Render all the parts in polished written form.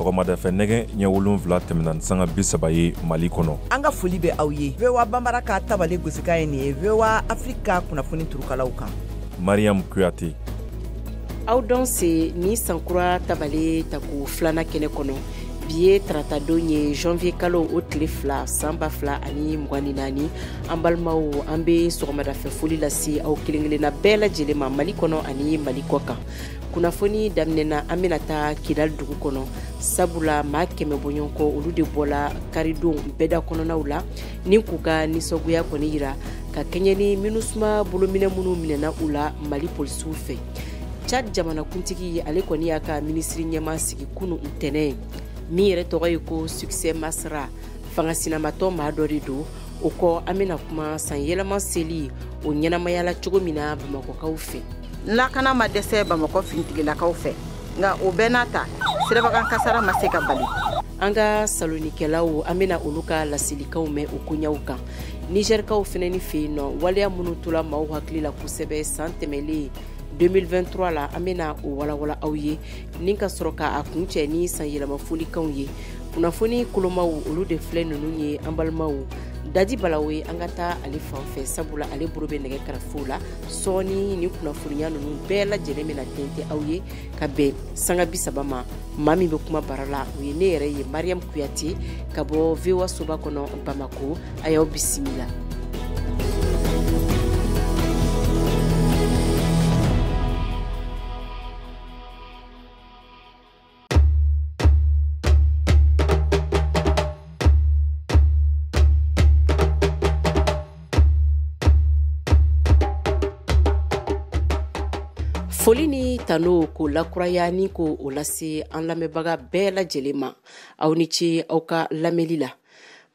Sɔgɔmadafɛ nɛgɛ ɲɛ 7 tɛmɛna ni sanga 30 ye Mali kɔnɔ. An ka foli bɛ aw ye. VOA Bambara ka tabale gosikan ye nin ye VOA Afrique ka kunnafoni turukalaw kan. Mariam Kuyate. Aw danse ni sankura tabale tako filanan kɛnɛ kɔnɔ. Bi ye taratadon ye janvier kalo o tile 2 san 2024. An balimaw, an bɛ sɔgɔmadafɛ foli lase aw kelen kelenna bɛɛ lajɛlen ma Mali kɔnɔ ani Mali kɔ kan. Kunnafoni daminɛna, an bɛna taa Kidali dugu kɔnɔ, sabula maa 100 bɔɲɔgɔn kɔ olu de bɔla karidon bɛɛda kɔnɔnaw la ni k'u ka nisɔngoya kɔni yira ka kɛɲɛ ni MINUSMA bolominɛ minnu minɛna u la Mali polisiw fɛ. Tchad jamanakuntigi ale kɔni y'a ka minisiri ɲɛmaa sigi kunu ntɛnɛn, min yɛrɛ tɔgɔ ye ko Succès Masra, fanga sinamatɔ maa dɔ de don. O kɔ, an bɛna kuma san yɛlɛma seli o ɲɛnamayala cogo min na Bamakɔkaw fɛ. Lakana ma dɛsɛ Bamakɔ finitigilakaw fɛ, nka o bɛɛ n'a ta, sirabakan kasara ma se ka bali. An ka salonikɛlaw, an bɛna olu ka laselikanw mɛn o koɲɛw kan. Nizɛrikaw fana ni fɛ yen nɔ, waleya minnu tola maaw hakili la kosɛbɛ san tɛmɛlen 2023 la, an bɛna o walawala aw ye ni ka sɔrɔ k'a kuncɛ ni san yɛlɛma folikanw ye. Kunnafoni kolomaw olu de filɛ ninnu ye. An balimaw, Dadi Balawe, an ka taa ale fan fɛ, sabula ale bolo bɛ nɛgɛ karafow la. Sɔɔni ni kunnafoniya ninnu bɛɛ lajɛlen bɛna tɛntɛn aw ye ka bɛn sanga 30 ma. Maa min bɛ kuma bara la, o ye ne yɛrɛ ye, Mariam Kuyate, ka bɔ VOA soba kɔnɔ Bamako. A y'aw bisimila. Foli ni tano k'o lakuraya ni k'o o lase an lamɛnbaga bɛɛ lajɛlen ma. Aw ni ce aw ka lamɛnli la.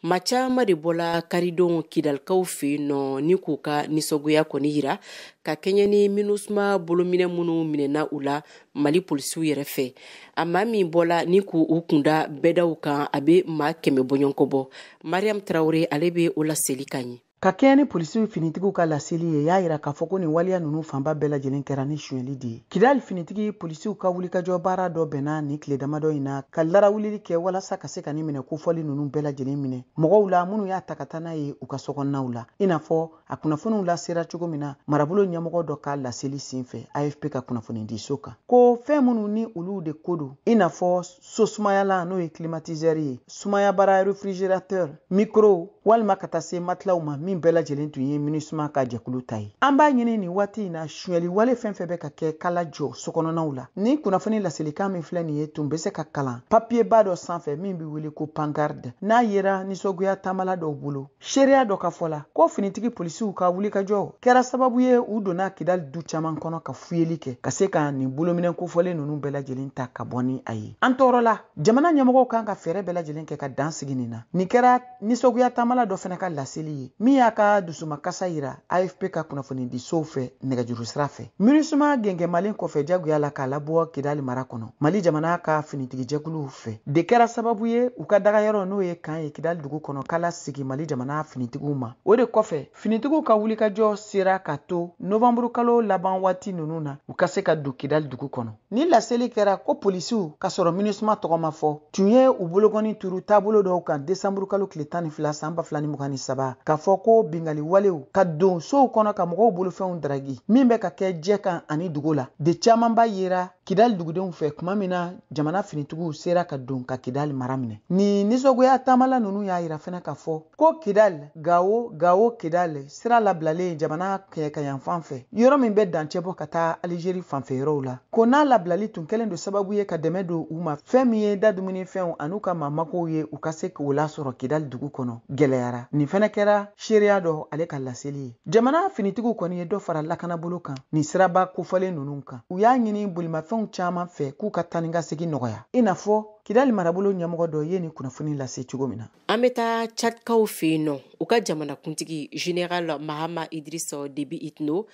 Maa caman de bɔla karidon Kidalikaw fɛ yen nɔ ni k'u ka nisɔngoya kɔni yira ka kɛɲɛ ni MINUSMA bolominɛ minnu minɛna u la Mali polisiw yɛrɛ fɛ. A maa min bɔla ni k'u u kunda bɛɛdaw kan, a bɛ maa 100 bɔɲɔgɔnko bɔ. Mariam Tarawele, ale bɛ o laseli kan ye. Ka kɛɲɛ ni polisiw finitigiw ka laseli ye, y'a yira k'a fɔ ko nin waleya ninnu fanba bɛɛ lajɛlen kɛra ni sonyɛli de ye. Kidali finitigi polisiw ka wulikajɔ baara dɔ bɛnna nin tile damadɔ in na ka larawulili kɛ walasa ka se ka nin minɛ kofɔli ninnu bɛɛ lajɛlen minɛ mɔgɔw la minnu y'a ta ka taa n'a ye u ka sokɔnɔnaw la, i n'a fɔ a kunnafoniw lasera cogo min na marabolo ɲɛmɔgɔ dɔ ka laseli senfɛ AFP ka kunnafonidiso kan, ko fɛn minnu ni olu de ko don, i n'a fɔ so sumayala n'o ye climatiseur ye, sumayabara réfrigérateur, micro, walima ka taa se matilaw ma, min bɛɛ lajɛlen tun ye MINUSMA ka jɛkulu ta ye. An b'a ɲini nin waati in na, sonyɛli wale fɛn fɛn bɛ ka kɛ kala jɔ sokɔnɔnaw la. Ni kunnafoni laselikan min filɛ nin ye tun bɛ se ka kalan papiye ba dɔ sanfɛ min bɛ wele ko pancarte, n'a yera nisɔngoya taamala dɔw bolo. Seereya dɔ ka fɔ la ko finitigi polisiw ka wulikajɔ kɛra sababu ye u donna Kidali du caman kɔnɔ ka fuyeli kɛ ka se ka nin bolominɛ kofɔlen ninnu bɛɛ lajɛlen ta ka bɔ ni a ye. An tɔɔrɔ la, jamana ɲɛmɔgɔw kan ka fɛɛrɛ bɛɛ lajɛlen kɛ ka dan sigi nin na. Nin kɛra nisɔngoya taamala dɔ fana ka laseli ye min y'a ka dusumakasa yira AFP ka kunnafonidisow fɛ nɛgɛjuru sira fɛ. MINUSMA gɛngɛmalen kɔfɛ jagoya la k'a labɔ Kidali mara kɔnɔ Mali jamana ka finitigijɛkuluw fɛ de kɛra sababu ye u ka dagayɔrɔ n'o ye kan ye Kidali dugu kɔnɔ k'ala sigi Mali jamana finitigiw ma. O de kɔfɛ, finitigiw ka wulikajɔ sera ka to novanburu kalo laban waati ninnu na u ka se ka don Kidali dugu kɔnɔ. Ni laseli kɛra ko polisiw, ka sɔrɔ MINUSMA tɔgɔ ma fɔ, tun ye u bolokɔni turu taabolo dɔw kan desanburu kalo tile 12 san 2023, k'a fɔ ko bingali walew ka don sow kɔnɔ ka mɔgɔw bolofɛnw daragi min bɛ ka kɛ jɛ kan ani dugu la de camanba yera Kidali dugudenw fɛ tuma min na jamana finitigiw sera ka don ka Kidali mara minɛ. Ni nisɔngoya taamala ninnu y'a yira fana k'a fɔ ko Kidali Gawo, Gawo Kidali sira labilalen jamana kɛɲɛkayanfan fɛ, yɔrɔ min bɛ dancɛ bɔ ka taa Alizeri fanfɛ yɔrɔw la, ko n'a labilali tun kɛlen don sababu ye ka dɛmɛ don u ma, fɛn min ye da dumunifɛnw an'u ka mamakow ye, u ka se k'o lasɔrɔ Kidali dugu kɔnɔ gɛlɛyara. Nin fana kɛra seereya dɔ ale ka laseli ye. Jamana finitigiw kɔni ye dɔ fara lakanabolo kan nin siraba kofɔlen ninnu kan. U y'a ɲini bolimafɛnw caman fɛ k'u ka taa ni ka segin nɔgɔya, i n'a fɔ Kidali marabolo ɲɛmɔgɔ dɔ ye nin kunnafoni lase cogo min na. An bɛ taa Tchadkaw fɛ yen nɔ. U ka jamanakuntigi général Mahama Idriss Déby Itno,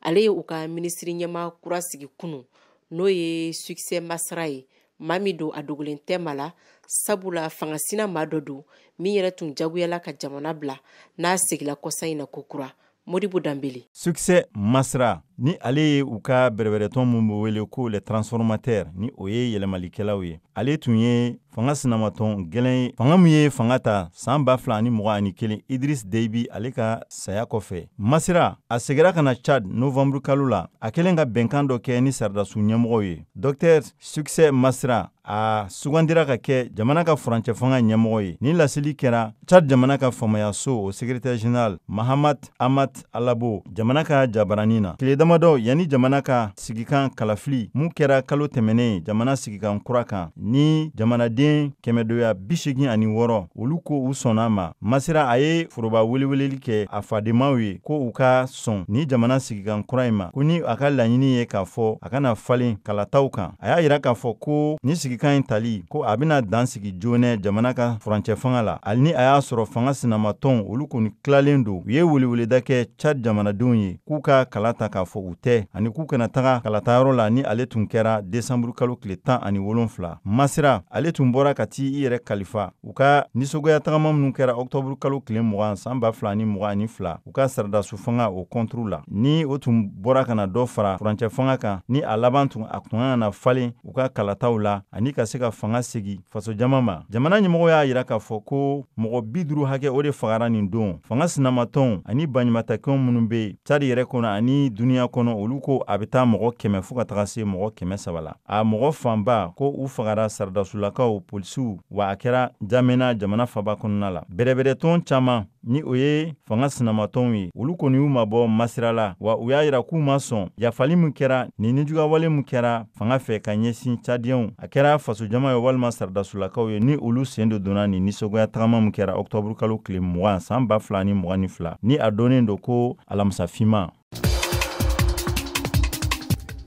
ale ye u ka minisiri ɲɛmaa kura sigi kunu, n'o ye Succès Masra ye. Maa min don, a dogolen tɛ ma la, sabula fangasina maa dɔ don min yɛrɛ tun jagoyala ka jamana bila, n'a segila kɔsa in na kokura. Modibo Danbele. Succès Masra. Ni ale ye u ka bɛrɛbɛrɛtɔn min bɛ wele ko les transformateurs, ni o ye yɛlɛmalikɛlaw ye, ale tun ye fanga sinamatɔn gɛlɛn ye, fanga min ye fanga ta san 2021, Idriss Déby ale ka saya kɔfɛ. Masira a segira ka na Tchad novembre kalo la, a kɛlen ka bɛnkan dɔ kɛ ni sɔrɔdasiw ɲɛmɔgɔw ye. Docteur Succès Masra a sugandira ka kɛ jamana ka furancɛ fanga ɲɛmɔgɔ ye. Ni laseli kɛra Tchad jamana ka faamayaso, o secrétaire général Mahamat Amat Alabo, jamana ka jabaranin na tile damadɔ yanni jamana ka sigikan kalafili mun kɛra kalo tɛmɛnen, jamana sigikan kura kan, ni jamanaden 186, olu ko u sɔnna ma. Masira a ye foroba weleweleli kɛ a fadenmaw ye ko u ka sɔn ni jamana sigikan kura in ma, ko ni a ka laɲini ye k'a fɔ a kana falen kalataw kan. A y'a yira k'a fɔ ko ni sigikan in tali, ko a bɛna dan sigi joona jamana ka furancɛ fanga la, hali ni a y'a sɔrɔ fanga sinamatɔnw olu kɔni tilalen don. U ye weleweleda kɛ Tchad jamanadenw ye k'u ka kala ta k'a fɔ u tɛ, ani k'u kana taga kalatayɔrɔ la ni ale tun kɛra desanburu kalo tile 17. Masira ale tun bɔra ka t'i i yɛrɛ kalifa u ka nisɔngoya tagama minnu kɛra ɔktɔburu kalo tile 20 san 2022, u ka sɔrɔdasiw fanga o kɔnturu la, ni o tun bɔra ka na dɔ fara furancɛ fanga kan, ni a laban tun a kun kan na falen u ka kalataw la ani ka se ka fanga segi fasojama ma. Jamana ɲɛmɔgɔ y'a yira k'a fɔ ko mɔgɔ 50 hakɛ o de fagara nin don. Fanga sinamatɔnw ani baɲumatakɛw minnu bɛ yen Tchad yɛrɛ kɔnɔ ani duniya kɔnɔ, olu ko a bɛ taa mɔgɔ 100 fo ka taga se mɔgɔ 300 la. A mɔgɔ fanba ko u fagara sɔrɔdasulakaw, polisiw, wa a kɛra N'Djamena jamana faba kɔnɔna la. Bɛrɛbɛrɛtɔn caman, ni o ye fanga sinamatɔnw ye, olu kɔni y'u mabɔ Masira la, wa u y'a yira k'u ma sɔn yafali min kɛra ni nijuguyawale min kɛra fanga fɛ ka ɲɛsin Tchadiens, a kɛra fasojama ye walima sɔrɔdasulakaw ye, ni olu sen de donna ni nisɔngoya tagama min kɛra ɔktɔburu kalo tile 20 san 2022, ni a dɔnnen don ko alamisa finman.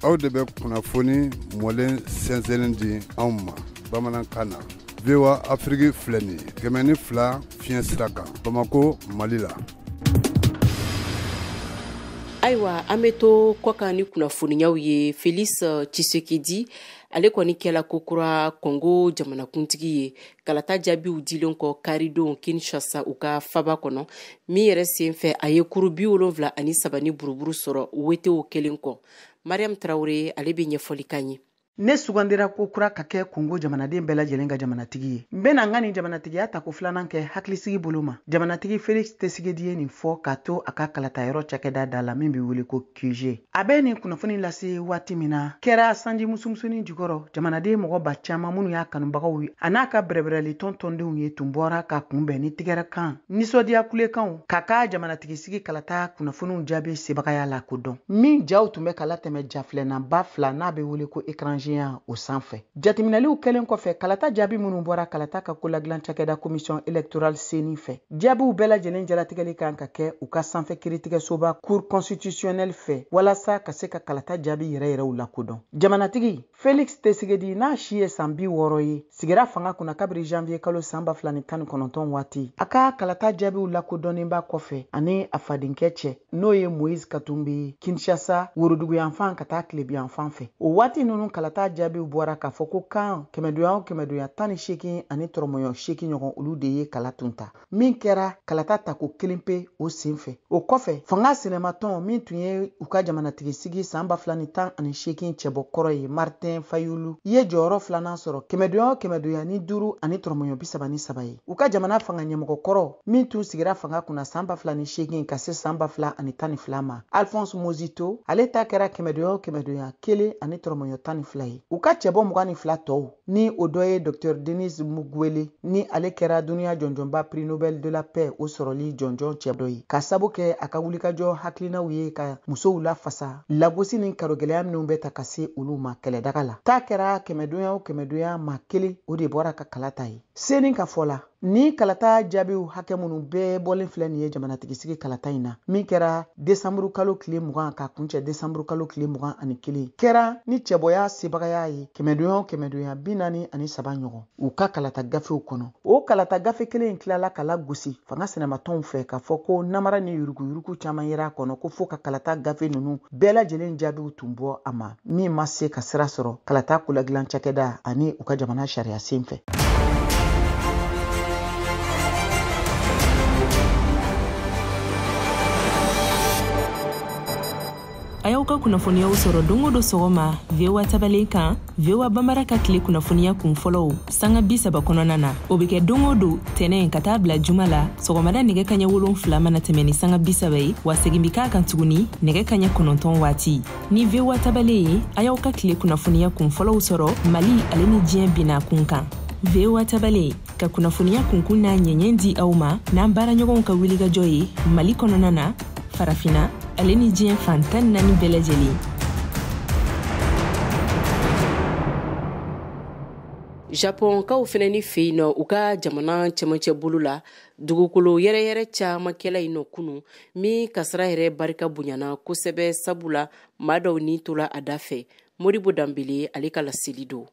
Aw de bɛ kunnafoni mɔlen sɛnsɛnnen di anw ma bamanankan na. VOA Afrique filɛ nin ye 102 fiɲɛ sira kan Bamako, Mali la. Ayiwa, an bɛ to kɔkan ni kunnafoniyaw ye. Félix Tshisekedi ale kɔni kɛla kokura Congo jamanakuntigi ye, kalata jaabiw dilen kɔ karidon Kinshasa, u ka faba kɔnɔ, min yɛrɛ sen fɛ a ye kuru 73 ni buruburu sɔrɔ wetew kelen kɔ. Mariam Traoré ale bɛ ɲɛfɔli kan ye. Ne sugandira ko kura ka kɛ Kongo jamanaden bɛɛ lajɛlen ka jamanatigi ye. N bena n ka nin jamanatigiya tako filanan kɛ hakilisigi bolo ma. Jamanatigi Felix Tshisekedi ye nin fɔ k'a to a ka kalatayɔrɔ cakɛda da la min be wele ko QG. A bɛ nin kunnafoni lase waati min na kɛra sanji musumusunin jukɔrɔ, jamanaden mɔgɔ ba caaman minnu y'a kanubagaw ye a n'a ka bɛrɛbɛrɛli tɔndenw ye tun bɔra ka kunbɛn ni tigɛrɛkan, nisɔndiya kulekanw, k'a ka jamanatigisigi kalata kunnafoniw jaabi sebagaya la kodɔn, min jaw tun bɛ ka latɛmɛ jafilɛnaba fila n'a be wele ko écran géant o sanfɛ. Jateminɛliw kɛlen kɔfɛ, kalata jaabi minnu bɔra kalata ka koladilan cakɛda commission électorale CENI fɛ, jaabiw bɛɛ lajɛlen jalatigɛli kan ka kɛ u ka sanfɛ kiiritigɛsoba cour constitutionnelle fɛ walasa ka se ka kalata jaabi yɛrɛ yɛrɛw lakodɔn. Jamanatigi Felix Tshisekedi, n'a si ye san 60 ye, sigira fanga kunna kabiri janvier kalo san 2019 waati. A ka kalata jaabiw lakodɔnnenba kɔfɛ, ani a fadenkɛ cɛ, n'o ye Moïse Katumbi ye, Kinshasa woroduguyanfan ka taa tilebiyanfan fɛ, o waati ninnu kalata jaabiw bɔra k'a fɔ ko kan kɛmɛdonya o kɛmɛdonya 18 ani tɔrɔmɔɲɔ 8 ɲɔgɔn, olu de ye kala tun ta, min kɛra kalata tako kelen pe o sen fɛ. O kɔfɛ, fanga sinamatɔn min tun ye u ka jamanatigi sigi san 2018 cɛbɔ kɔrɔ ye, Martin Fayulu, ye jɔyɔrɔ filanan sɔrɔ, kɛmɛdonya o kɛmɛdonya ni 5 ani tɔrɔmɔɲɔ 33 ye. U ka jamana fanga ɲɛmɔgɔ kɔrɔ min tun sigira fanga kunna san 2008 ka se san 2012 ma, Alphonse Muzito, ale ta kɛra kɛmɛdonya o kɛmɛdonya 1 ani tɔrɔmɔɲɔ 12 ye. U ka cɛbɔ 22 tɔw, ni o dɔ ye Dr Denis Mukwege, ni ale kɛra duniya jɔnjɔnba prix Nobel de la paix o sɔrɔli jɔnjɔn cɛ dɔ ye, ka sabu kɛ a ka wulikajɔ hakilinaw ye ka musow lafasa lagosi ni karogɛlɛya minnu bɛ ta ka se olu ma kɛlɛdaga la. Ta kɛra kɛmɛdonya o kɛmɛdonya maa 1, o de bɔra ka kala ta ye. CENI ka fɔ la, ni kalata jaabiw hakɛ minnu bɛɛ bɔlen filɛ nin ye jamanatigisigi kalata in na, min kɛra desanburu kalo tile 20 ka kuncɛ desanburu kalo tile 21, kɛra ni cɛbɔya sebagaya ye kɛmɛdonya o kɛmɛdonya 43 ɲɔgɔn u ka kalata gafew kɔnɔ. O kalata gafe kelen in tilala ka lagosi fanga sinamatɔnw fɛ k'a fɔ ko namara ni yuruguyurugu caman yera a kɔnɔ, ko fo ka kalata gafe ninnu bɛɛ lajɛlen jaabiw tun bɔ a ma, min ma se ka sira sɔrɔ kalata koladilan cakɛda ani u ka jamana sariya sen fɛ. A y'aw ka kunnafoniyaw sɔrɔ don o don sɔgɔma VOA tabalen kan, VOA Bambara ka tile kunnafoniya kun fɔlɔw sanga 30 kɔnɔna na. O bɛ kɛ don o don tɛnɛn ka taa bila juma la sɔgɔmada nɛgɛ kaɲɛ 7 mana tɛmɛ ni sanga 30 ye, wa segin bɛ k'a kan tuguni nɛgɛ kaɲɛ 9 waati. Ni VOA tabalen ye, a y'aw ka tile kunnafoniya kun fɔlɔw sɔrɔ Mali ale ni diɲɛ binna kun kan. VOA tabalen ka kunnafoniya kunkun n'a ɲɛɲɛ di aw ma n'an baaraɲɔgɔnw ka wulikajɔ ye Mali kɔnɔna na, Farafina ale ni diɲɛ fan 14 bɛɛ lajɛlen. Japonkaw fɛnɛ ni fɛ yen nɔ, u ka jamana cɛmancɛ bolo la, dugukolo yɛrɛyɛrɛ caman kɛla yen nɔ kunu min kasara yɛrɛ barika bonyana kosɛbɛ, sabula maa dɔw ni tola a da fɛ. Modibo Danbele ale ka laseli don.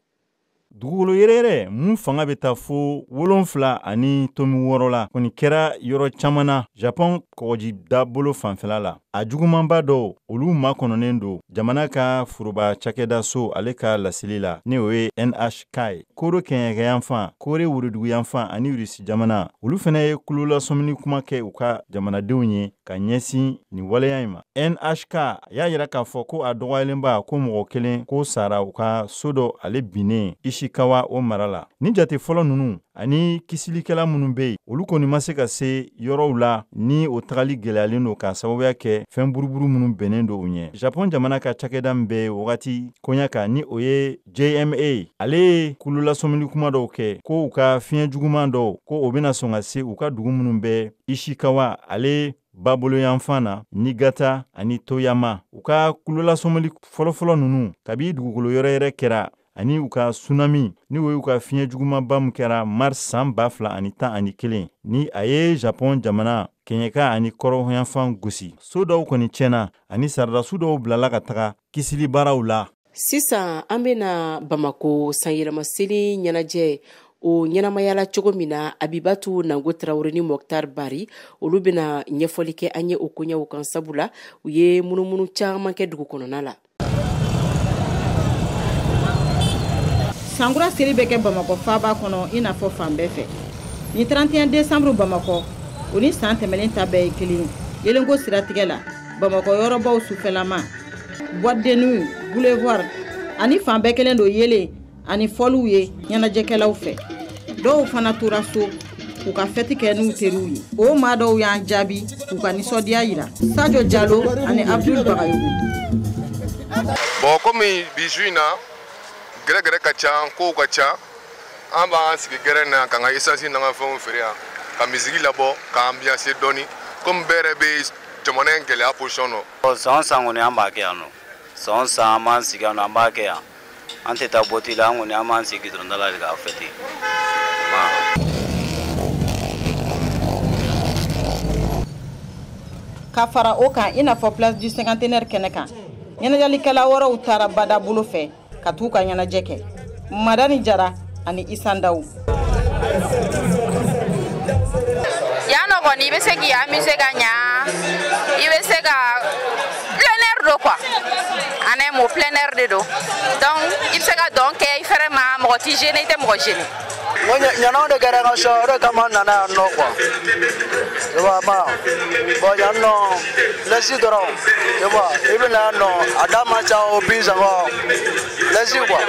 Dugukolo yɛrɛyɛrɛ mun fanga bɛ taa fo 7.6 la, kɔni kɛra yɔrɔ caman na Japon kɔgɔjida bolo fanfɛla la. A jugumanba dɔw olu makɔnɔnen don jamana ka foroba cakɛdaso ale ka laseli la, ni o ye NHK ye. Koro kɛɲɛkɛyanfan, Kore woroduguyanfan ani Rusi jamana, olu fana ye kulolasɔmini kuma kɛ u ka jamanadenw ye ka ɲɛsin nin waleya in ma. NHK y'a yira k'a fɔ ko a dɔgɔyalenba ko mɔgɔ kelen ko sara u ka so dɔ ale binnen Ishikawa o mara la. Ni jate fɔlɔ ninnu ani kisilikɛla minnu bɛ yen, olu kɔni ma se ka se yɔrɔw la ni o tagali gɛlɛyalen don k'a sababuya kɛ fɛn buruburu minnu bɛnnen don u ɲɛ. Japon jamana ka cakɛda min bɛ wagati koɲa kan, ni o ye JMA, ale ye kulolasɔmini kuma dɔw kɛ ko u ka fiɲɛ juguman dɔw ko o bɛna sɔn ka se u ka dugu minnu bɛ Ishikawa ale baboloyanfan na, Niigata ani Toyama. U ka kulolasɔmili fɔlɔfɔlɔ ninnu kabi dugukolo yɛrɛyɛrɛ kɛra ani u ka tsunami, ni o y'u ka fiɲɛ jugumanba min kɛra mars san 2011, ni a ye Japon jamana kɛɲɛka ani kɔrɔyanfan gosi. So dɔw kɔni tiɲɛna ani saradasu dɔw bilala ka taga kisili baaraw la. Sisan an bɛna Bamako sanyɛlɛmaseli ɲɛnajɛ o ɲɛnamayala cogo min na, Abibatu Nango Tarawele ni Mokhtar Bari olu bɛna ɲɛfɔli kɛ an ye o koɲɛw kan, sabula u ye munumunu caman kɛ dugu kɔnɔna la. Sankura seli bɛ kɛ Bamakɔ faaba kɔnɔ i n'a fɔ fan bɛɛ fɛ. Ni 31 décembre Bamakɔ, o ni san tɛmɛnen ta bɛɛ ye kelen ye. Yelenko siratigɛ la, Bamakɔ yɔrɔbaw sufɛlama, boîte de nuit, boulevard ani fan bɛɛ kɛlen don yelen ani fɔliw ye ɲɛnajɛkɛlaw fɛ. Dɔw fana tora so k'u ka fɛti kɛ n'u teriw ye. O maa dɔw y'an jaabi k'u ka nisɔndiya yira. Sadio Diallo ani Abdul Bagayogo. Bon, komi bi su in na gɛrɛgɛrɛ ka ca, kow ka ca, an b'an sigi gɛrɛn na k'an ka essence n'an ka fɛnw feere yan, ka misigi labɔ, ka ambiance dɔɔni, komi bɛɛ yɛrɛ bɛ jamana in gɛlɛya position nɔ. San o san kɔni an b'a kɛ yan nɔ, san o san an b'an sigi yan nɔ, an b'a kɛ yan, an tɛ taa bɔti la, an kɔni an b'an sigi dɔrɔn da la de k'a fêter. Ka fara o kan, i n'a fɔ place du cinquantenaire kɛnɛ kan, ɲɛnajɛlikɛla wɛrɛw taara bada bolo fɛ ka t'u ka ɲɛnajɛ kɛ. Madani Jara ani Isandaw. Yan nɔ kɔni i bɛ se k'i amuser ka ɲa, i bɛ se ka plein air don quoi, en un mot plein air de don, donc i bɛ se ka dɔn kɛ i fɛrɛ ma, mɔgɔ t'i gêner, i tɛ mɔgɔ gêner. Ɲanaw de kɛra n ka so, o de kama n nana yan nɔ quoi. Tu vois ma bon yan nɔ lɛsi dɔrɔn, tu vois i bɛ na yan nɔ a da man ca o bin sɔngɔ lɛsi quoi.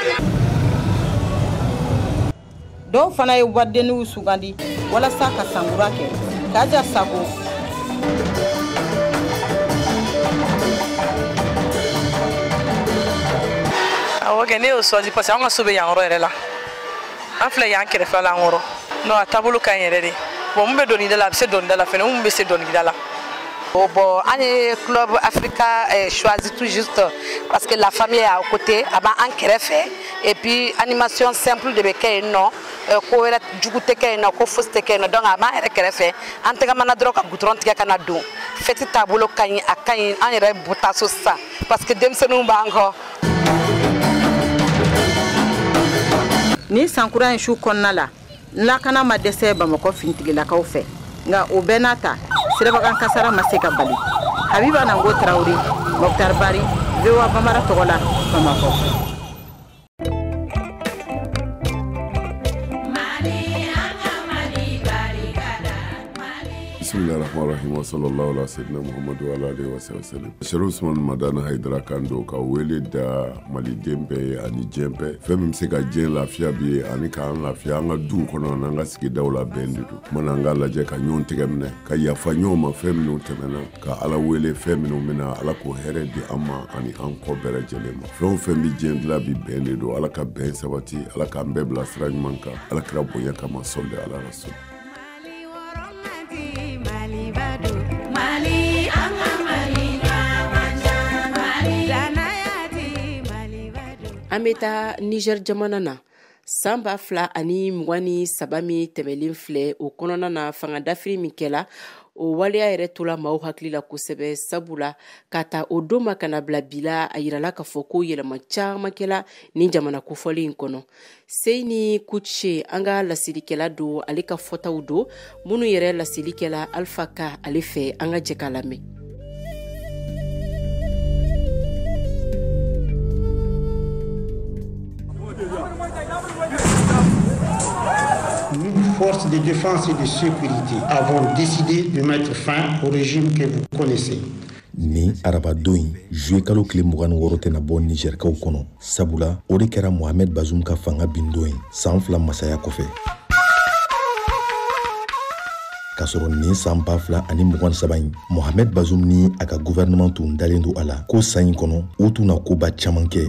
Dɔw fana ye boîte de nuit sugandi walasa ka sankura kɛ. Kaja Sako. Awɔ kɛ, ne y'o choisi parce que an ka so bɛ yan yɔrɔ yɛrɛ la. An filɛ yan kɛrɛfɛ la an kɔrɔ. Non, a taabolo ka ɲi yɛrɛ de. Bon, mun bɛ dɔnkilida la, a bɛ se dɔnkilida la fɛnɛ, mun bɛ se dɔnkilida la. Bon, an ye Club Africa choisi tout juste parce que la famille est à côté, a b'an kɛrɛfɛ, et puis animation simple de bɛ kɛ yen nɔ, ko wɛrɛ jugu tɛ kɛ yen nɔ, ko fosi tɛ kɛ yen nɔ, donc a b'an yɛrɛ kɛrɛfɛ, an tɛgɛ mana dɔrɔn ka goudron tigɛ ka na don. Fête taabolo ka ɲi, a ka ɲi, an yɛrɛ bɛ taa so sisan parce que denmisɛnninw b'an kɔ. Ni sankura in su kɔnɔna la, lakana ma dɛsɛ Bamakɔ finitigilakaw fɛ, nka o bɛɛ n'a ta sirabakan kasara ma se ka bali. Habiba Nango Tarawele, Mokhtar Bari, VOA Bambara tɔgɔ la, Bamakɔ. Bismillahir Rahmanir Rahim wa sallallahu ala sayyidina Muhammad wa ala alihi wa sallam. Chérif Ousmane Madani Haïdara kan don ka wele da maliden bɛɛ ye ani diɲɛ bɛɛ. Fɛn min bɛ se ka diɲɛ lafiya bi ye ani k'an lafiya an ka duw kɔnɔ n'an ka sigidaw la bɛn de don. Mana an k'a lajɛ ka ɲɔgɔn tɛgɛ minɛ, ka yafa ɲɔgɔn ma fɛn minnu tɛmɛna, ka Ala wele fɛn minnu bɛna, Ala k'o hɛrɛ di an ma ani an kɔ bɛɛ lajɛlen ma. Fɛn o fɛn bɛ diɲɛ dilan bi bɛn de don. Ala ka bɛn sabati, Ala k'an bɛɛ bila sira ɲuman kan, Ala kira bonya kama sɔli ala rasul. An bɛ taa Niger jamana na. San 2023 min tɛmɛlen filɛ, o kɔnɔna na fanga dafiri min kɛla, o waleya yɛrɛ tola maaw hakili la kosɛbɛ, sabula ka ta o don ma ka na bila bi la, a yirala k'a fɔ ko yɛlɛma caman kɛla nin jamana kofɔlen in kɔnɔ. Seyni Kountché, an ka laselikɛla don, ale ka fɔtaw don minnu yɛrɛ laseli kɛla Alpha Ka ale fɛ, an ka jɛ k'a lamɛn. Nous, forces de défense et de sécurité, avons décidé de mettre fin au régime que vous connaissez. Ni arabadon in juillet kalo tile 26 tɛna bɔ Nizɛrikaw kɔnɔ, sabula o de kɛra Mohamed Bazoum ka fanga bindon ye san 2 masaya kɔfɛ. K'a sɔrɔ nin san 2023 in, Mohamed Bazoum ni a ka gouvernement tun dalen don a la ko san in kɔnɔ u tun na koba caman kɛ.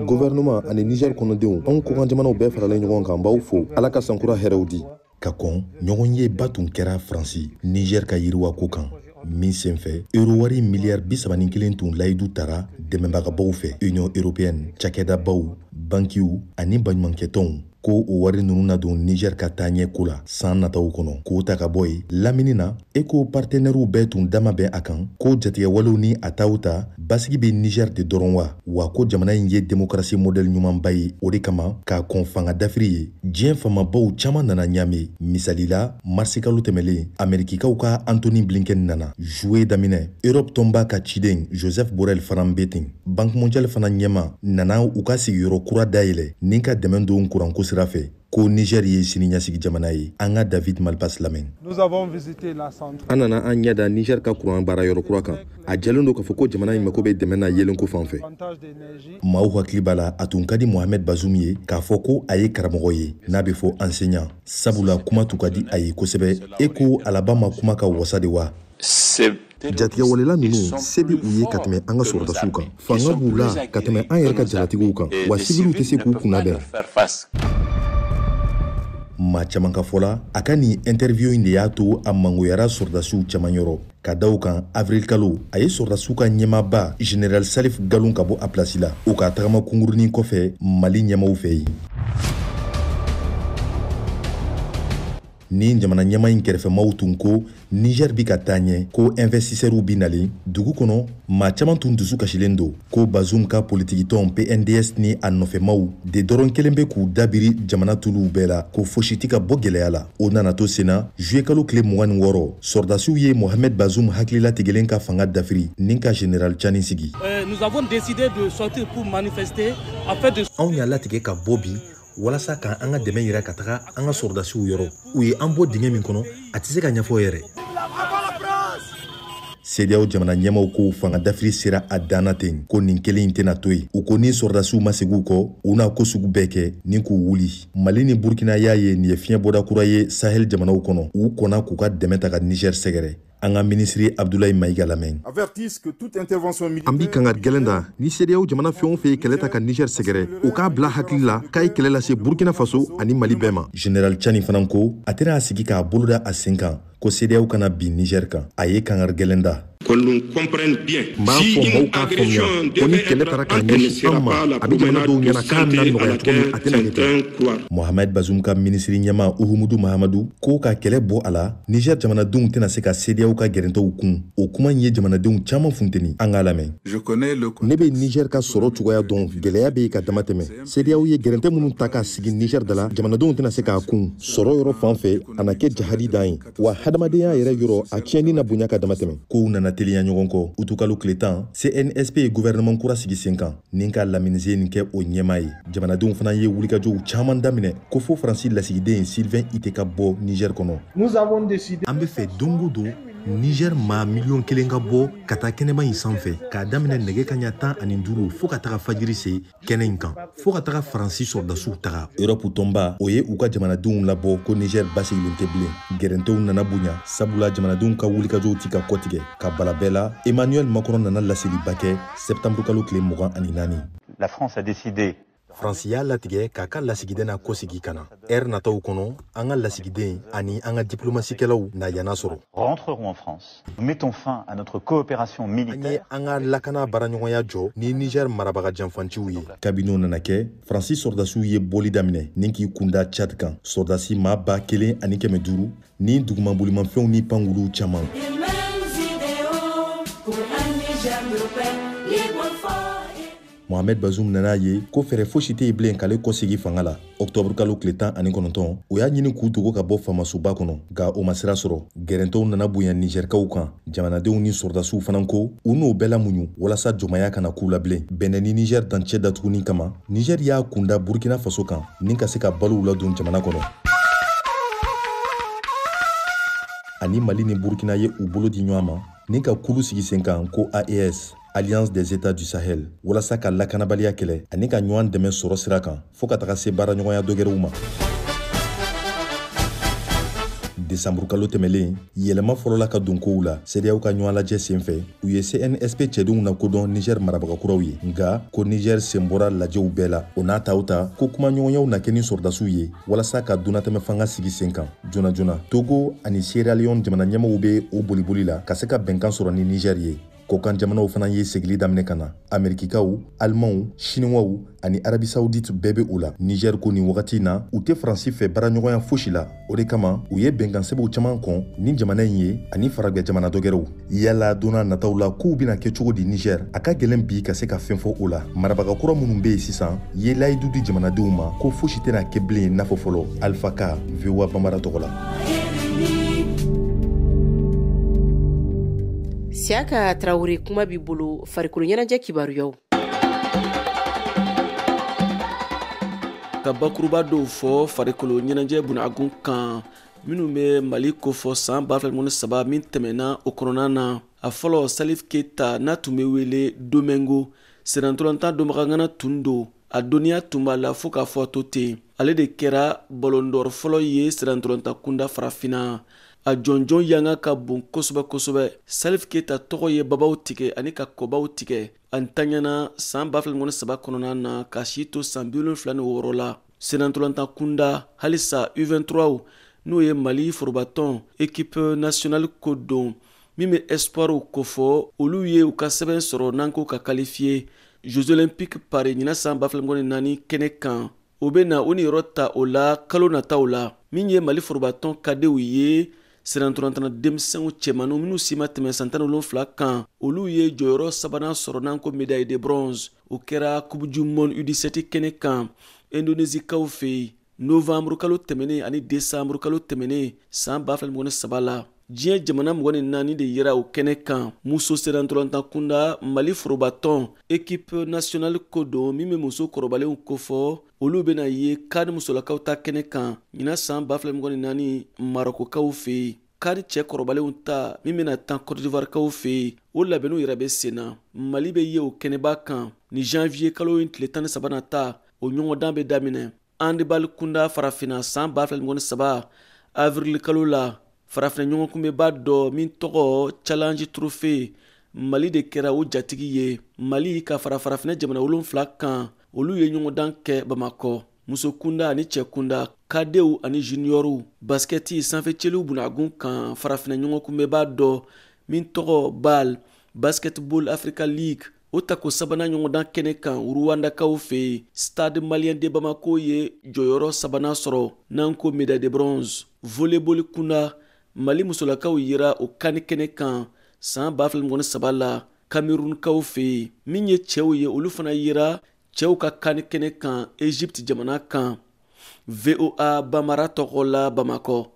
Gouvernement ani Niger kɔnɔdenw, anw kɔkan jamanaw bɛɛ faralen ɲɔgɔn kan, b'aw fo. Ala ka sankura hɛrɛw di. Ka kɔn ɲɔgɔn ye ba tun kɛra Faransi Niger ka yiriwa ko kan min senfɛ, euro wari miliyari 31 tun layidu tara dɛmɛbagabaw fɛ, Union européenne, cakɛdabaw, bankiw ani baɲumankɛtɔnw, ko o wari ninnu na don Niger ka taaɲɛ ko la san nataw kɔnɔ. K'o ta ka bɔ yen, lamini na ECO partenaires bɛɛ tun dama bɛn a kan ko jatigɛwalew ni a taw ta basigi bɛ Niger de dɔrɔn wa ko jamana in ye démocratie modèle ɲumanba ye. O de kama k'a kɔn fanga dafiri ye, diɲɛ faamabaw caman nana ɲaami. Misali la, marisikalo tɛmɛlen, Amerikikaw ka Anthony Blinken nana juillet daminɛ, Europe tɔnba ka ciden Joseph Borrell fana bɛ ten. Banque mondiale fana ɲɛma nana u ka sigiyɔrɔ kura dayɛlɛ ni ka dɛmɛ don kuranko sira fɛ, ko Niger ye siniɲɛsigi jamana ye. An ka David Malpass lamɛn. An nana an ɲɛ da Niger ka kuran baara yɔrɔ kura kan. A jɛlen don k'a fɔ ko jamana in mako bɛ dɛmɛ na yelenko fan fɛ. Maaw hakili b'a la, a tun ka di Mohamed Bazoum ye k'a fɔ ko a ye karamɔgɔ ye, n'a bɛ fɔ enseignant, sabula kuma tun ka di a ye kosɛbɛ. E ko alaba ma kuma ka wasa de wa? Jatigɛwalela ninnu se bɛ u ye ka tɛmɛ an ka sɔrɔdasiw kan, fanga b'u la ka tɛmɛ an yɛrɛ ka jalatigiw kan, wa sibiliw tɛ se k'u kunnabɛn. Maa caman ka fɔ la, a ka nin interview in de y'a to a mangoyara sɔrɔdasiw caman yɔrɔ. Ka da o kan, avril kalo a ye sɔrɔdasiw ka ɲɛmaaba Général Salif Galon ka bɔ a pilasi la, o ka tagama kunkurunin kɔfɛ Mali ɲɛmaw fɛ yen. Ni jamana ɲɛma in kɛrɛfɛmaw tun ko Niger bi ka taa ɲɛ, ko investisseurs bi nalen dugu kɔnɔ, maa caman tun dusu kasilen don ko Bazoum ka politikitɔn PNDS ni a nɔfɛmaw de dɔrɔn kelen bɛ k'u dabiri jamana tuluw bɛɛ la, ko fosi tɛ ka bɔ gɛlɛya la. O nana to senna, juillet kalo tile 26, sɔrɔdasiw ye Mohamed Bazoum hakililatigɛlen ka fanga dafiri ni ka Général Tchani sigi. Nous avons décidé de sortir pour manifester afin de Anw y'a latigɛ ka bɔ bi walasa k'an ka dɛmɛ yira ka taga an ka sɔrɔdasiw yɔrɔ. U ye an bɔ dingɛ min kɔnɔ, a tɛ se ka ɲɛfɔ yɛrɛ. CEDEAO jamana ɲɛmaw ko fanga dafiri sera a dan na ten, ko nin kelen in tɛna to yen. U ko ni sɔrɔdasiw ma segin u kɔ, u n'a ko sugu bɛɛ kɛ ni k'u wuli. Mali ni Burkina y'a ye nin ye fiɲɛbɔda kura ye Sahel jamanaw kɔnɔ. U kɔnna k'u ka dɛmɛ ta ka Niger sɛgɛrɛ. An ka minisiri Abdoulaye Maïga lamɛn. An bi kangari gɛlɛn da ni CEDEAO jamana fɛn o fɛn ye kɛlɛ ta ka Niger sɛgɛrɛ, u k'a bila hakili la k'a ye kɛlɛ lase Burkina Faso ani Mali bɛɛ ma. Général Tchani fana ko a tɛna a sigi k'a bolo da a sen kan ko CEDEAO kana bin Niger kan. A ye kangari gɛlɛn da. N b'a fɔ maaw k'a faamuya ko ni kɛlɛ taara k'a ɲɛsin an ma, a bɛ jamana dɔw ɲɛna k'a na nɔgɔya cogo min, a tɛna kɛ ten. Mohamed Bazoum ka minisiri ɲɛma Uhumudu Mahamadu ko ka kɛlɛ bɔ a la, Niger jamanadenw tɛna se ka CEDEAO ka gɛrɛntɛw kun. O kuma in ye jamanadenw caman funteni. An k'a lamɛn. Ne bɛ Niger ka sɔrɔ cogoya dɔn, gɛlɛya bɛ yen ka dama tɛmɛ. CEDEAO ye gɛrɛntɛ minnu ta k'a sigi Niger da la, jamanadenw tɛna se k'a kun. Sɔrɔ yɔrɔ fan fɛ, a na kɛ jahadi dan ye, wa hadamadenya yɛrɛ yɔrɔ, a tiɲɛni na bonya ka dama tɛmɛ. Kow nana teliya ɲɔgɔn kɔ. Utukalo tile 10, CNSP ye gouvernement kura sigi sen kan ni ka Lamine Zeine kɛ o ɲɛmaa ye. Jamanadenw fana ye wulikajɔw caman daminɛ ko fo Faransi lasigiden Sylvain Itté ka bɔ Niger kɔnɔ. An bɛ fɛ don o don Niger maa 1 miliyɔn ka bɔ ka taa kɛnɛba in sanfɛ k'a daminɛ nɛgɛ kaɲa 15 fo ka taga fajiri se kɛnɛ in kan, fo ka taga Faransi sɔrɔdasiw taga. Europe tɔnba o ye u ka jamanadenw labɔ ko Niger basigilen tɛ bilen. Gɛrɛntɛw nana bonya sabula jamanadenw ka wulikajɔw ti ka kɔtigɛ. Ka bala bɛɛ la, Emmanuel Macron nana laseliba kɛ septembre kalo tile 24. La France a décidé. Faransi y'a latigɛ k'a ka lasigiden na kɔsegi ka na. Ɛri nataw kɔnɔ, an ka lasigiden ani an ka diplomasikɛlaw na yana sɔrɔ. Rentreront en France. Nous mettons fin à notre coopération militaire. An ye an ka lakana baaraɲɔgɔnya jɔ ni Niger marabaga janfanciw ye. Kabini o nana kɛ, Faransi sɔrɔdasiw ye bɔli daminɛ ni k'i kunda Tchad kan. Sɔrɔdasi maa 1500 ni duguma bolimafɛnw ni pankuluw caman. Mohamed Bazoum nana ye ko fɛɛrɛ fosi tɛ yen bilen k'ale kɔsegi fanga la. Octobre kalo tile 19, o y'a ɲini k'u dogo ka bɔ faamasoba kɔnɔ, nka o ma sira sɔrɔ. Gɛrɛntɛw nana bonya Nizɛrikaw kan. Jamanadenw ni sɔrɔdasiw fana ko u n'o bɛɛ lamuɲu walasa jɔnmaya kana k'u la bilen. Bɛnɛ ni Niger dancɛ datuguni kama, Niger y'a kunda Burkina Faso kan ni ka se ka balow ladon jamana kɔnɔ. Ani Mali ni Burkina ye u bolo di ɲɔgɔn ma ni ka kulu sigi sen kan ko AES, Alliance des États du Sahel, walasa ka lakanabaliya kɛlɛ ani ka ɲɔgɔn dɛmɛ sɔrɔ sira kan fo ka taga se baaraɲɔgɔnya dɔgɛrɛw ma. Desanburu kalo tɛmɛlen, yɛlɛma fɔlɔla ka don kow la CEDEAO ka ɲɔgɔn lajɛ senfɛ. U ye CNSP cɛdenw na kodɔn Niger marabaga kuraw ye, nka ko Niger sen bɔra lajɛw bɛɛ la. O n'a taw ta ko kumaɲɔgɔnyaw na kɛ ni sɔrɔdasiw ye walasa ka donnatɛmɛ fanga sigi sen kan joona joona. Togo ani Sierra Leone jamana ɲɛmɔgɔw bɛ o boliboli la ka se ka bɛnkan sɔrɔ ni Niger ye. Kɔkan jamanaw fana ye segili daminɛ ka na. Amerikikaw, Alimanw, Siniwaw ani Arabi Saoudite bɛɛ bɛ o la. Niger ko nin wagati na u tɛ Faransi fɛ baaraɲɔgɔnya fosi la. O de kama u ye bɛnkansɛbɛw caman kɔn ni jamana in ye ani faragwɛ jamana dɔgɛrɛw. Yala don n'a nataw la kow bɛna kɛ cogo di Niger? A ka gɛlɛn bi ka se ka fɛn fɔ o la. Marabaga kura minnu bɛ yen sisan ye layidu di jamanadenw ma ko fosi tɛna kɛ bilen n'a fɔ fɔlɔ. Alpha Ka, VOA Bambara tɔgɔ la. Siyaka Tarawele, kuma b'i bolo farikolo ɲɛnajɛ kibaruyaw. Ka bakuruba dɔw fɔ farikolo ɲɛnajɛ bunagun kan minnu bɛ Mali kofɔ san 2023 min tɛmɛna o kɔnɔna na. A fɔlɔ, Salif Keita n'a tun bɛ wele Domingo, sennantolatan dɔnbagagana tun don. A dɔnniya tun b'a la fo k'a fɔ to ten. Ale de kɛra Ballon d'Or fɔlɔ ye sennantolatan kunda farafinna. A jɔnjɔn yanga ka bon kosɛbɛ kosɛbɛ. Salif Keita tɔgɔ ye babaw tigɛ ani ka kɔbaw tigɛ. A ntanyana san 2023 kɔnɔna na ka si to san 76 la. Sennantolatan kunda halisa U23 n'o ye Mali forobatɔn équipe nationale ko don min bɛ espoirw kofɔ, olu ye u ka sɛbɛn sɔrɔ n'an ko ka qualifier Jeux olympiques Paris ɲinan san 2024 kɛnɛ kan. O bɛ na o niyɔrɔ ta o la kalo nataw la. Min ye Mali forobatɔn kadew ye sennantolatan denmisɛnw cɛmanninw minnu si ma tɛmɛ san 17 kan, olu ye jɔyɔrɔ sabanan sɔrɔ n'an ko médaille de bronze. O kɛra Coupe du monde U17 kɛnɛ kan Indonésikaw fɛ yen novembre kalo tɛmɛnen ani décembre kalo tɛmɛnen san 2023 la. Diɲɛ jamana 24 de yera o kɛnɛ kan. Muso sennantolatan kunda Mali forobatɔn équipe nationale ko don min bɛ muso kɔrɔbalenw kofɔ, olu bɛna ye CAN musolakaw ta kɛnɛ kan ɲinan san 2024 Marokokaw fɛ yen. CAN cɛ kɔrɔbalenw ta min bɛna tan Côte d'Ivoirekaw fɛ yen, o labɛnniw yɛrɛ bɛ sen na. Mali bɛ ye o kɛnɛba kan ni janvier kalo in tile 13 nata, o ɲɔgɔndan bɛ daminɛ. Handball kunda farafinna san 2023 avril kalo la, farafinna ɲɔgɔnkunbɛba dɔ min tɔgɔ Challenge Trophée, Mali de kɛra o jatigi ye. Mali ka fara farafinna jamana 7 kan, olu ye ɲɔgɔndan kɛ Bamakɔ. Muso kunda ani cɛ kunda, kadew ani juniorw, baskɛti sanfɛcɛliw bunagun kan farafinna ɲɔgɔnkunbɛba dɔ min tɔgɔ BAL, Basketball Africa League, o tako sabanan ɲɔgɔndan kɛnɛ kan Rwandakaw fɛ yen. Stade Malien de Bamako ye jɔyɔrɔ sabanan sɔrɔ n'an ko médaille de bronze. Volleyball kunda, Mali musolakaw yera o kani kɛnɛ kan san 2023 la Camerounkaw fɛ yen. Min ye cɛw ye, olu fana yera cɛw ka kani kɛnɛ kan Egypte jamana kan. VOA Bambara tɔgɔ la Bamakɔ,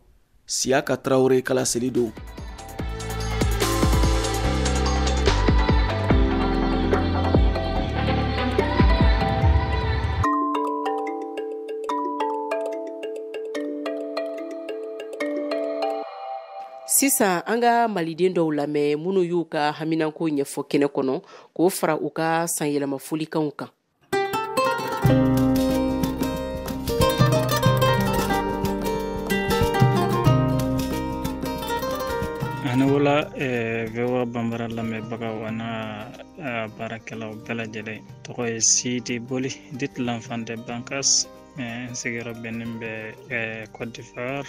Siyaka Tarawele kalaseli don. Sisan an ka maliden dɔw lamɛn minnu y'u ka haminanko ɲɛfɔ kɛnɛ kɔnɔ k'o fara u ka sanyɛlɛma folikanw kan. Ani wula VOA Bambara lamɛnbagaw an'a baarakɛlaw bɛɛ lajɛlen. Tɔgɔ ye Sidi Boli, dit l'enfant de Bankas, n sigiyɔrɔ bɛnnen bɛ Côte d'Ivoire,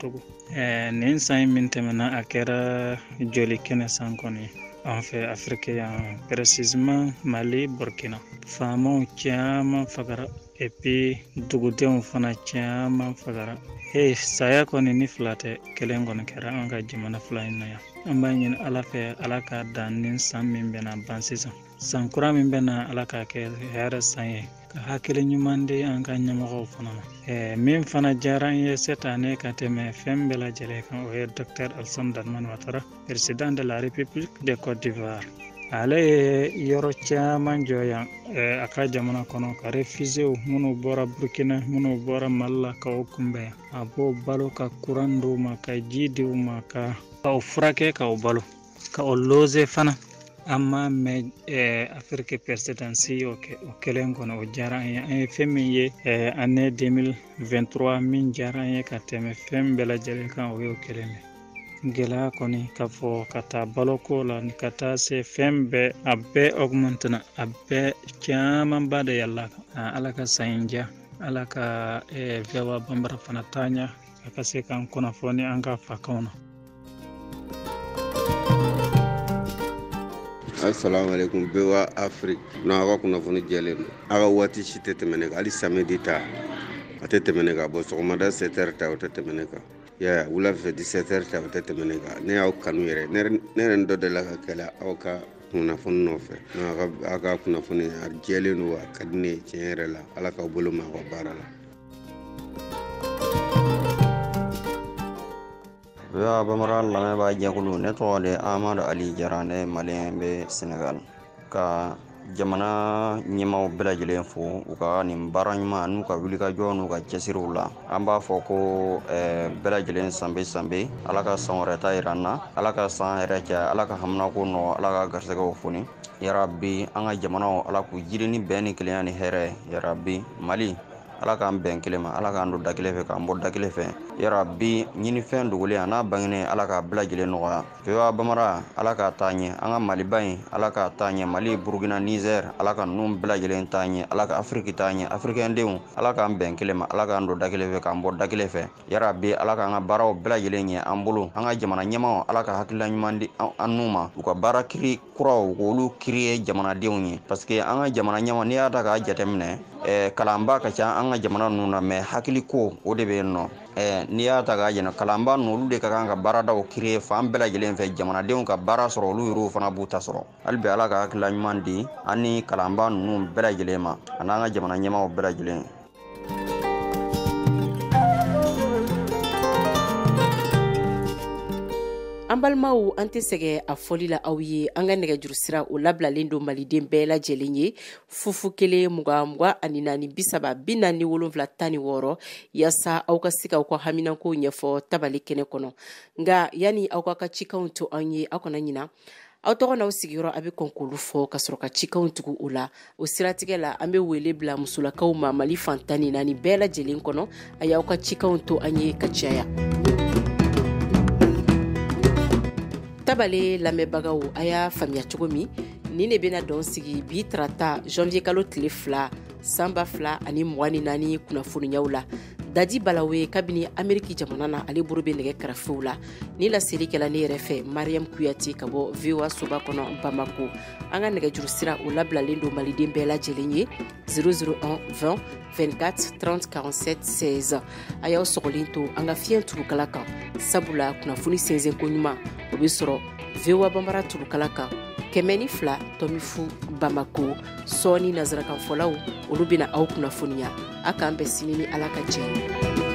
Togo. Nin san in min tɛmɛna, a kɛra joli kɛnɛ san kɔni an fɛ Afiriki yan, précisément Mali, Burkina. Faamaw caman fagara et puis dugudenw fana caman fagara. Saya kɔni ni fila tɛ, kelen kɔni kɛra an ka jamana fila in na yan. An b'a ɲini Ala fɛ, Ala k'a dan ni san min bɛna ban sisan. San kura min bɛna, Ala k'a kɛ hɛrɛ san ye, ka hakili ɲuman di an ka ɲɛmɔgɔw fana ma. Min fana diyara n ye cette année ka tɛmɛ fɛn bɛɛ lajɛlen kan, o ye Docteur Alassane Dramane Ouattara, président de la République de Côte d'Ivoire. Ale ye yɔrɔ caman jɔ yan a ka jamana kɔnɔ, ka réfugiés minnu bɔra Burkina, minnu bɔra Mali la, ka o kunbɛn yan. A b'o balo, ka courant d'u ma, ka ji di u ma, ka o furakɛ, ka o balo, ka o loger fana. An m'a mɛn Afiriki présidence y'o kɛ o kelen kɔnɔ, o diyara an ye. An ye fɛn min ye année 2023 min diyara an ye ka tɛmɛ fɛn bɛɛ lajɛlen kan, o y'o kelen de. Gɛlɛya kɔni ka fɔ ka taa baloko la, ka taa se fɛn bɛɛ, a bɛɛ augmente na, a bɛɛ camanba de yɛlɛla kan. Ala ka san in diya, Ala ka VOA Bambara fana taa ɲɛ, a ka se k'an kunnafoni an ka fakanw na. Assalamu alaikum VOA Afrique. N'aw ka kunnafoni jɛlen don. Aw ka waati si tɛ tɛmɛ ne kan. Hali samedi ta a tɛ tɛmɛ ne kan. Bon, sɔgɔmada 7h ta o tɛ tɛmɛ ne kan. Ya wula fɛ 17h ta o tɛ tɛmɛ ne kan. Ne y'aw kanu yɛrɛ. Ne yɛrɛ ni dɔ delila ka kɛlɛ aw ka kunnafoni nɔfɛ. Aw ka kunnafoni a jɛlen don, a ka di ne ye tiɲɛ yɛrɛ la. Ala k'aw bolo mɛn aw ka baara la. VOA Bambara lamɛnbaa jɛkulu, ne tɔgɔ de Amadu Ali Jara, ne ye maliyɛn bɛ Senegal. Ka jamana ɲɛmaaw bɛɛ lajɛlen fo u ka nin baara ɲuman n'u ka wulikajɔ n'u ka cɛsiriw la. An b'a fɔ ko bɛɛ lajɛlen sanbe sanbe, Ala ka san wɛrɛ ta yira an na, Ala ka san yɛrɛ caya, Ala ka haminako nɔgɔ, Ala ka garisɛgɛw foni. Yarabi an ka jamanaw, Ala k'u jiri ni bɛn ni kelenya ni hɛrɛ. Yarabi Mali, Ala k'an bɛn kelen ma, Ala k'an don da kelen fɛ, k'an bɔ da kelen fɛ. Yarabi ɲinifɛn dogolen a n'a bangenen, Ala k'a bɛɛ lajɛlen nɔgɔya. VOA Bambara, Ala k'a taa ɲɛ. An ka Maliba in, Ala k'a taa ɲɛ. Mali, Burukina, Niger, Ala ka ninnu bɛɛ lajɛlen taa ɲɛ. Ala ka Afiriki taa ɲɛ. Afirikɛndenw, Ala k'an bɛn kelen ma, Ala k'an don da kelen fɛ, k'an bɔ da kelen fɛ. Yarabi Ala k'an ka baaraw bɛɛ lajɛlen ɲɛ an bolo. An ka jamana ɲɛmaaw, Ala ka hakilila ɲuman di an n'u ma. U ka baara kiri kuraw, k'olu créer jamanadenw ye. Parce que an ka jamana ɲɛmaa, n'i y'a ta k'a jateminɛ, kalanba ka ca an ka jamana ninnu na, mais hakili ko o de bɛ yen nɔ. N'i y'a ta k'a jɛnɛ, kalanba ninnu olu de ka kan ka baaradaw créer fan bɛɛ lajɛlen fɛ, jamanadenw ka baara sɔrɔ, olu yɛrɛw fana b'u ta sɔrɔ. Hali bi Ala ka hakilila ɲuman di an ni kalanba ninnu bɛɛ lajɛlen ma, ani an ka jamana ɲɛmaaw bɛɛ lajɛlen. An balimaw, an tɛ sɛgɛn a fɔli la aw ye, an ka nɛgɛjuru sira o labilalen don maliden bɛɛ lajɛlen ye, 0 0 20 24 30 47 16, yaasa aw ka se k'aw ka haminankow ɲɛfɔ tabali kɛnɛ kɔnɔ. Nka yanni aw ka cikanw to an ye, aw kana ɲina aw tɔgɔ n'aw sigiyɔrɔ, a bɛ kɔn k'olu fɔ ka sɔrɔ ka cikanw tugu o la. O siratigɛ la, an bɛ wele bila musolakaw ma Mali fan 14 bɛɛ lajɛlen kɔnɔ, a y'aw ka cikanw to an ye ka caya. Tabale lamɛnbagaw, a y'a faamuya cogo min, nin de bɛna dɔn sigi bi tarata janvier kalo tile 2 san 2024 kunnafoniyaw la. Dadi Balawe kabini Ameriki jamana na, ale bolo bɛ nɛgɛ karafew la. Ni laseli kɛla ne yɛrɛ fɛ, Mariam Kuyate ka bɔ VOA soba kɔnɔ Bamako. An ka nɛgɛjuru sira o labilalen don maliden bɛɛ lajɛlen ye, 001 20 24 30 47 16. A y'aw sɔgɔlen to an ka fiɲɛ turukala kan, sabula kunnafoni sɛnsɛnko ɲuman o bɛ sɔrɔ VOA Bambara turukala kan 102.0 Bamako. Sɔɔni nanzarakanfɔlaw olu bɛna aw kunnafoniya. A k'an bɛn sini ni Ala ka jɛ ye.